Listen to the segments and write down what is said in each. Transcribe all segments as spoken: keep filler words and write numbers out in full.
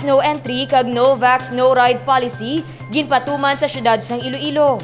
No entry kag no vax, no ride policy ginpatuman sa siyudad sang Iloilo.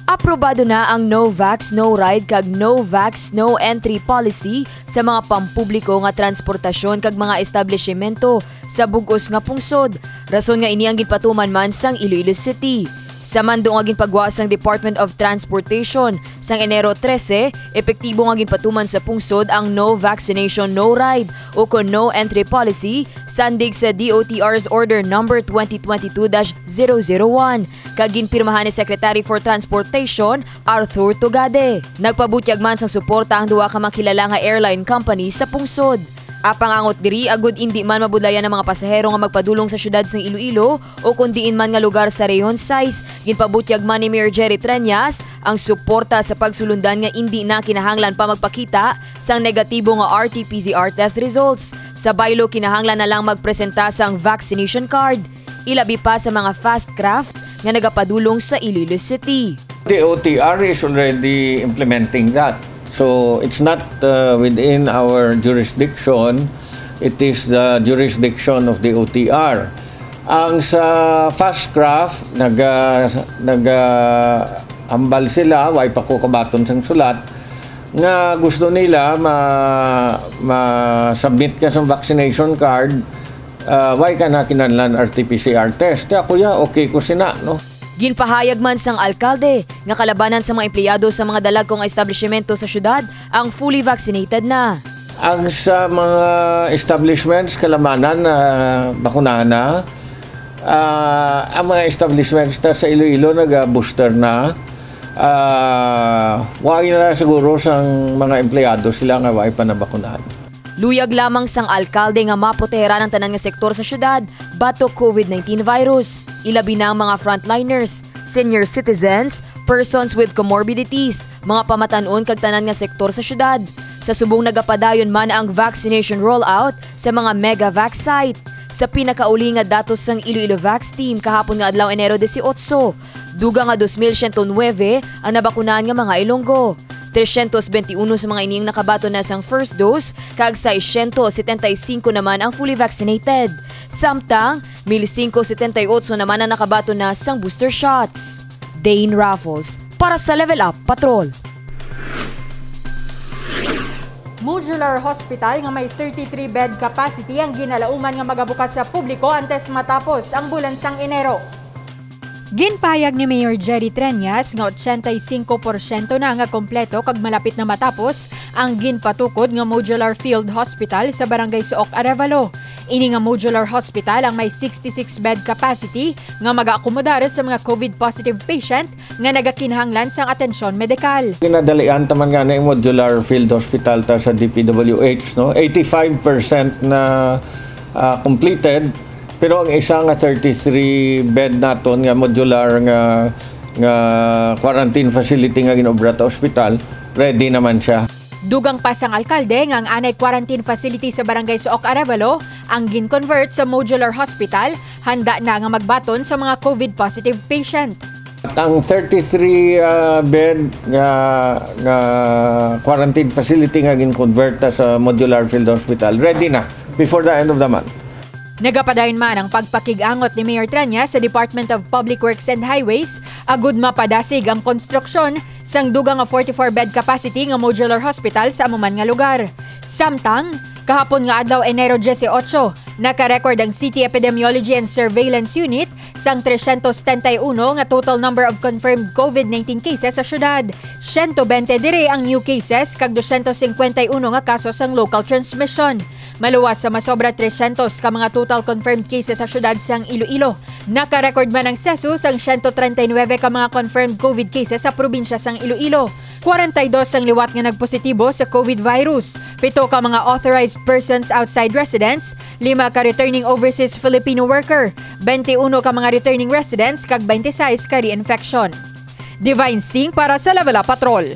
Aprobado na ang no vax, no ride kag no vax, no entry policy sa mga pampubliko nga transportasyon kag mga establishimento sa bug-os nga pungsod, rason nga ini ang ginpatuman man sang Iloilo City. Sa mando nga ginpagwa sang Department of Transportation, sang Enero trese, epektibo nga ginpatuman sa pungsod ang no vaccination, no ride o kon no entry policy, sandig sa D O T R's Order Number twenty twenty-two dash zero zero one, kag ginpirmahan ni Secretary for Transportation Arthur Tugade. Nagpabutyag man sang suporta ang duha ka makilala nga airline company sa pungsod. Apang angot diri, agud indi man mabudlayan ang mga pasahero nga magpadulong sa siyudad sang Iloilo o kon diin man nga lugar sa Rehiyon sais, ginpabutyag man ni Mayor Jerry Treñas ang suporta sa pagsulundan nga indi na kinahanglan pa magpakita sang negatibo nga R T P C R test results. Sa baylo, kinahanglan na lang magpresenta sang vaccination card, ilabi pa sa mga fast craft nga nagapadulong sa Iloilo City. The O T R is already implementing that. So it's not uh, within our jurisdiction. It is the jurisdiction of the O T R. Ang sa fast craft, naga, naga ambal sila, way pa ko kabaton sang sulat, nga gusto nila ma, ma-submit ka sa vaccination card, uh, way ka na kinahanglan R T P C R test. Kaya kuya, okay ko sina, no? Ginpahayag man sang alkalde nga kalabanan sa mga empleyado sa mga dalagko nga establishmento sa syudad ang fully vaccinated na. Ang sa mga establishments, kalabanan na bakunahan na. Ah, ang mga establishments ta sa Iloilo naga-booster na. Ah, wala na siguro sang mga empleyado sila nga wala pa nabakunahan. Luyag lamang sang alkalde nga maproteheran ang tanan nga sektor sa syudad batok COVID nineteen virus, ilabi na ang mga frontliners, senior citizens, persons with comorbidities, mga pamatan-on kag tanan nga sektor sa syudad. Sa subong nagapadayon man ang vaccination rollout sa mga Megavax site. Sa pinakauli nga datos sang Iloilo Vax Team kahapon nga adlaw, Enero dieciocho, dugang nga dos mil siyento nuebe ang nabakunahan nga mga Ilonggo. Trescientos veintiuno sa mga ini ang nakabaton na sang first dose, kag seiscientos setenta y cinco naman ang fully vaccinated. Samtang, mil singko setenta y ocho naman ang nakabaton na sang booster shots. Dane Raffles para sa Level Up Patrol. Modular hospital nga may thirty-three bed capacity ang ginalauman nga magabukas sa publiko antes matapos ang bulan sang Enero. Ginpahayag ni Mayor Jerry Treñas nga ochenta y cinco porsyento na nga kompleto kag malapit na matapos ang ginpatukod nga modular field hospital sa Barangay Suok, Arevalo. Ini nga modular hospital ang may sixty-six bed capacity nga magaakomodar sa mga COVID positive patient nga nagakinahanglan sang atensyon medikal. Ginadalian ta man gani ang modular field hospital ta sa D P W H, no? Eighty-five percent na, ah, completed, pero ang isa nga thirty-three bed naton nga modular nga, nga quarantine facility nga ginobra ta ospital, ready naman siya. Dugang pa sang alkalde nga ang anay quarantine facility sa Barangay Suok, Arevalo ang gin-convert sa modular hospital, handa na nga magbaton sa mga COVID positive patient. At ang thirty-three, ah, bed nga, nga quarantine facility nga gin-convert ta sa modular field hospital, ready na before the end of the month. Nagapadayon man ang pagpakig-angot ni Mayor Treñas sa Department of Public Works and Highways agud mapadasig ang konstruksyon sang dugang nga forty-four bed capacity nga modular hospital sa amo man nga lugar. Samtang, kahapon nga adlaw, Enero dieciocho, naka-record ang City Epidemiology and Surveillance Unit sang trescientos setenta y uno nga total number of confirmed COVID nineteen cases sa syudad. Siyento bente diri ang new cases kag dosyentos singkwenta y uno nga kaso sang local transmission. Maluwas sa masobra trescientos ka mga total confirmed cases sa syudad sang Iloilo. Naka-record man ang sesu sang siyento treinta y nuebe ka mga confirmed COVID cases sa probinsya sang Iloilo. Kwarenta y dos ang liwat nga nagpositibo sa COVID virus. Pito ka mga authorized persons outside residence, lima ka returning overseas Filipino worker, twenty-one ka mga returning residents, kag twenty-six ka reinfection. Divine Singh para sa Level Up Patrol.